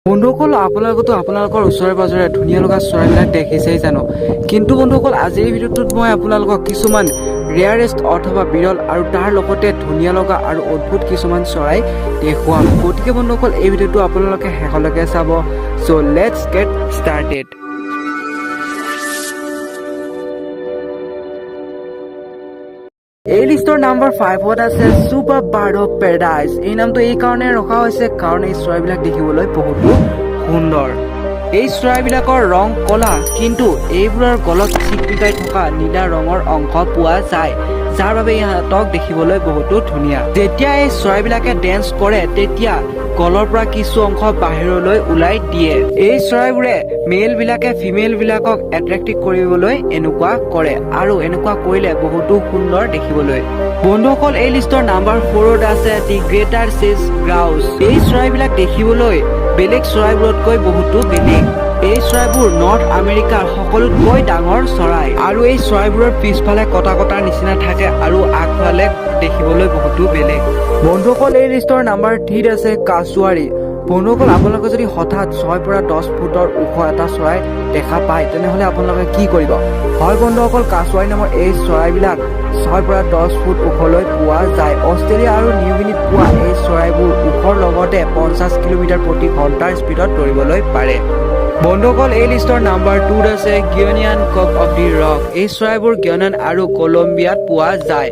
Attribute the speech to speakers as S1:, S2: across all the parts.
S1: বন্ধুসকল, আপোনালোকেতো আপোনালোকৰ ওচৰে পাজৰে ধুনীয়া লগা চৰাইবিলাক দেখিছেই জানো? কিন্তু বন্ধুসকল, আজিৰ এই ভিডিঅ'টোত মই আপোনালোকক কিছুমান ৰেয়াৰেষ্ট অথবা বিৰল আৰু তাৰ লগতে ধুনীয়া লগা আৰু অদ্ভুত কিছুমান চৰাই দেখুৱাম। গতিকে বন্ধুসকল, এই ভিডিঅ'টো আপোনালোকে শেষলৈকে চাব। So let's get started. এই লিষ্টৰ নাম্বাৰ 5ত আছে ছুপাৰ বাৰ্ড অফ পেৰাডাইজ। এই নামটো এই কাৰণে ৰখা হৈছে, কাৰণ এই চৰাইবিলাক দেখিবলৈ বহুতো সুন্দৰ। এই চৰাইবিলাকৰ ৰং কলা, কিন্তু এইবোৰৰ গলত চিকমিকাই থকা নীলা ৰঙৰ অংশ পোৱা যায়, যাৰ বাবে ইহঁতক দেখিবলৈ বহুতো ধুনীয়া। যেতিয়া এই চৰাইবিলাকে ডেন্স কৰে, তেতিয়া গলৰ পৰা কিছু অংশ বাহিৰলৈ ওলাই দিয়ে। এই চৰাইবোৰে মেল বিলাকে ফিমেল বিলাকক এট্ৰেক্টিভ কৰিবলৈ এনেকুৱা কৰে আৰু এনেকুৱা কৰিলে বহুতো সুন্দৰ দেখিবলৈ। বন্ধুসকল, এই লিষ্টৰ নাম্বাৰ 4ত আছে দি গ্ৰেটাৰ চেজ গ্ৰাউজ। এই চৰাইবিলাক দেখিবলৈ বেলেগ চৰাইবোৰতকৈ বহুতো বেলেগ। এই চৰাইবোৰ নৰ্থ আমেৰিকাৰ সকলোতকৈ ডাঙৰ চৰাই আৰু এই চৰাইবোৰৰ পিছফালে কটা কটাৰ নিচিনা থাকে আৰু আগফালে দেখিবলৈ বহুতো বেলেগ। বন্ধুসকল, এই লিষ্টৰ নাম্বাৰ 3ত আছে কাচুৱাৰী। বন্ধুসকল, আপোনালোকে যদি হঠাৎ 6ৰ পৰা 10 ফুটৰ ওখ এটা চৰাই দেখা পায়, তেনেহ'লে আপোনালোকে কি কৰিব? হয় বন্ধুসকল, কাচুৱাৰী নামৰ এই চৰাইবিলাক 6ৰ পৰা 10 ফুট ওখলৈ পোৱা যায়। অষ্ট্ৰেলিয়া আৰু নিউগিনিত পোৱা এই চৰাইবোৰ ওখৰ লগতে 50 কিলোমিটাৰ প্ৰতি ঘণ্টাৰ স্পীডত দৌৰিবলৈ পাৰে। বন্ধুসকল, এই লিষ্টৰ নাম্বাৰ 2ত আছে গিয়নিয়ান কক অফ the rock. এই চৰাইবোৰ গিয়নান আৰু কলম্বিয়াত পোৱা যায়।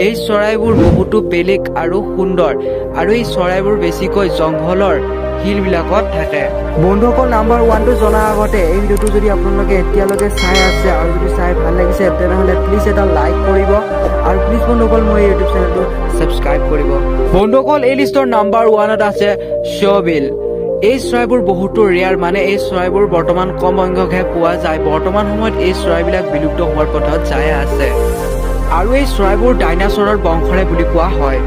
S1: এই চৰাইবোৰ বহুতো বেলেগ আৰু সুন্দৰ আৰু এই চৰাইবোৰ বেছিকৈ জংঘলৰ শিলবিলাকত থাকে। বন্ধুসকল, নাম্বাৰ 1টো জনাৰ আগতে এই ভিডিঅ'টো যদি আপোনালোকে এতিয়ালৈকে চাই আছে আৰু যদি চাই ভাল লাগিছে, তেনেহ'লে প্লিজ এটা লাইক কৰিব আৰু প্লিজ বন্ধুসকল, মোৰ এই ইউটিউব চেনেলটো ছাবস্ক্ৰাইব কৰিব। বন্ধুসকল, এই লিষ্টৰ নাম্বাৰ 1ত আছে শ্ববিল। এই চৰাইবোৰ বহুতো ৰেয়াৰ, মানে এই চৰাইবোৰ বৰ্তমান কম সংখ্যকহে পোৱা যায়। বৰ্তমান সময়ত এই চৰাইবিলাক বিলুপ্ত হোৱাৰ পথত যাই আছে আৰু এই চৰাইবোৰ ডাইনাছৰৰ বংশৰে বুলি কোৱা হয়।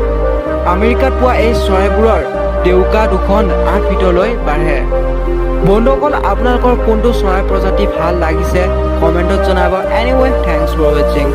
S1: আমেৰিকাত পোৱা এই চৰাইবোৰৰ ডেউকা দুখন 8 ফিটলৈ বাঢ়ে। বন্ধুসকল, আপোনালোকৰ কোনটো চৰাই প্ৰজাতি ভাল লাগিছে, কমেণ্টত জনাব। Anyway, thanks for watching.